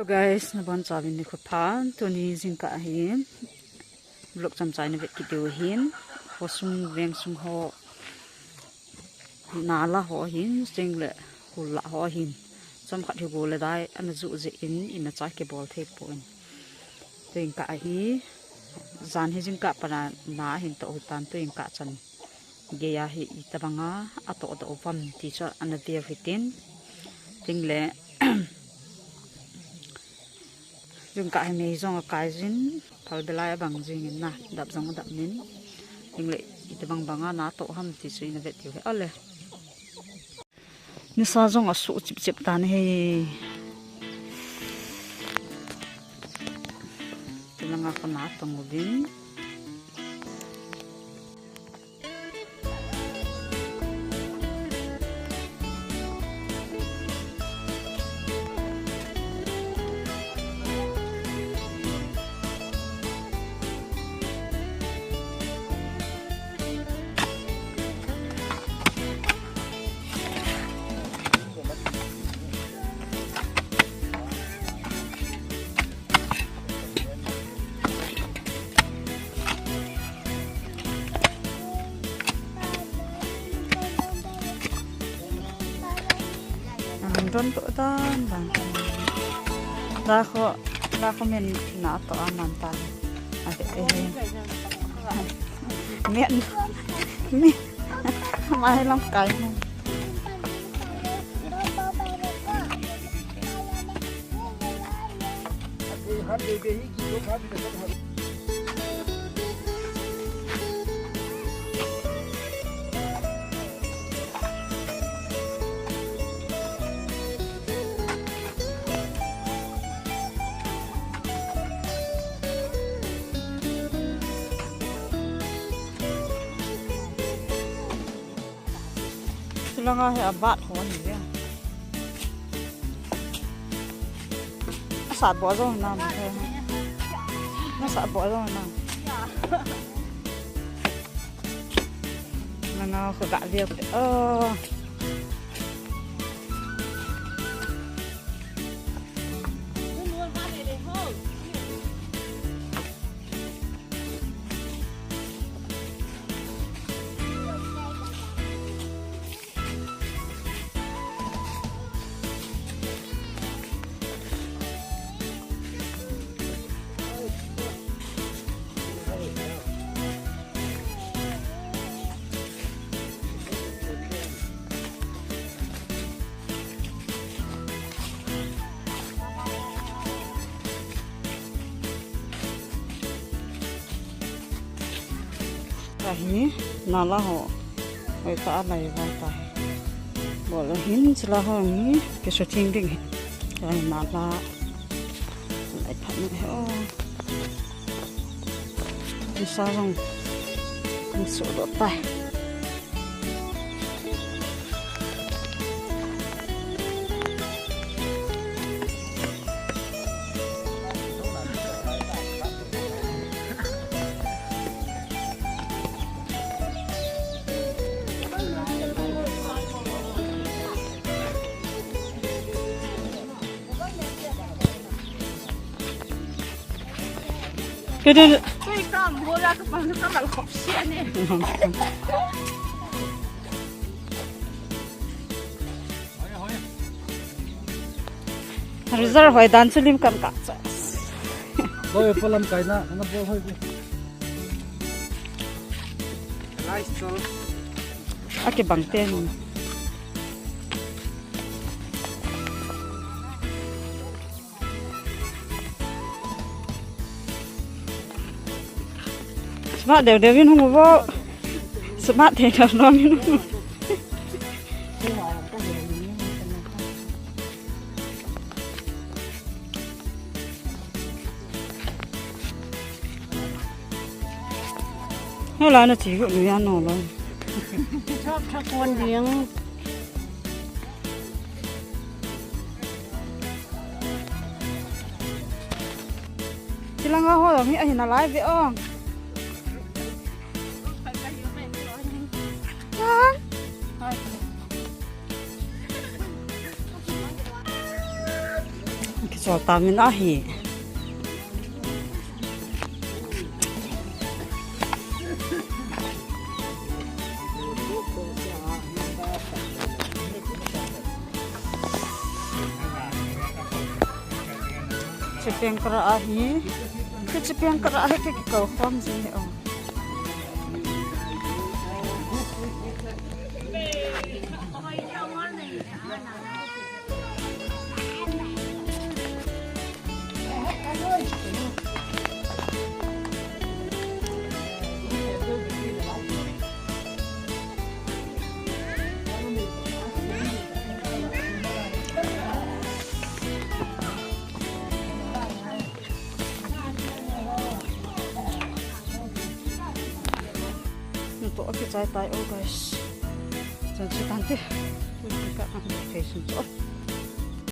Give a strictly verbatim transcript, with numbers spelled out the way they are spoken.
Guys, nabonchauvin nikho pha. Tuni jingkah hi vlog chomcha ina vet kit diu ahin. Khosung vengsung ho, nala ho ahin, chule hula ho ahin. Chomkhat hi go le dai ana ju jeh in imacha kibol thei pon. Jingkah hi, jan hi jingkah pana na ahin toh hitan, tu jingkah chan geiya hi itobanga atoh doh uvam ti chu ana vet u hitin. Chule jingkah hi mei jong akai jin, phalbi lai abang jingin na, dap jong adap in. Chule itobang banga na toh ham ti chu ina vet diu ahi. Ale. Nisa jong asuh chip chip tan ahi. Tilanga kona tong uvin. Ang don to dan dan. Dako, dako min na to aman ta. Ate eh. Min, min. Mai lang kai mo. Chulanga hi abat ho ahi ve. Asat bo jong na. Asat bo jong na. Nanga ho ga ve. Oh. Tahi, nala ho. Oi ta alai vai tahi. Bol hin chila ho ni, kisutheng ding hi. Tahi nala. Lai phat ni ho. Isa jong. Kisudoh tai. Kede. Kei kam hola ka pang ka mal khop sia ne. Result hoi dan chu lim kam ka cha. Hoi, polam kai na, na bol hoi. Nice to. Ake bang te nun. Smart deu deu in hung vo. Smart thei thei nom in hung. Hola na chi gu nu ya no lo. Chop chop kon ding. Chilanga ho mi ahin alai ve ong. Chol ta min ahi. Chipeng kara ahi. Ke chipeng kara ahi ke ke kau khom ji he o. Natoh akichai tai o guys. Chan chu tante. Tu ka kan location chu.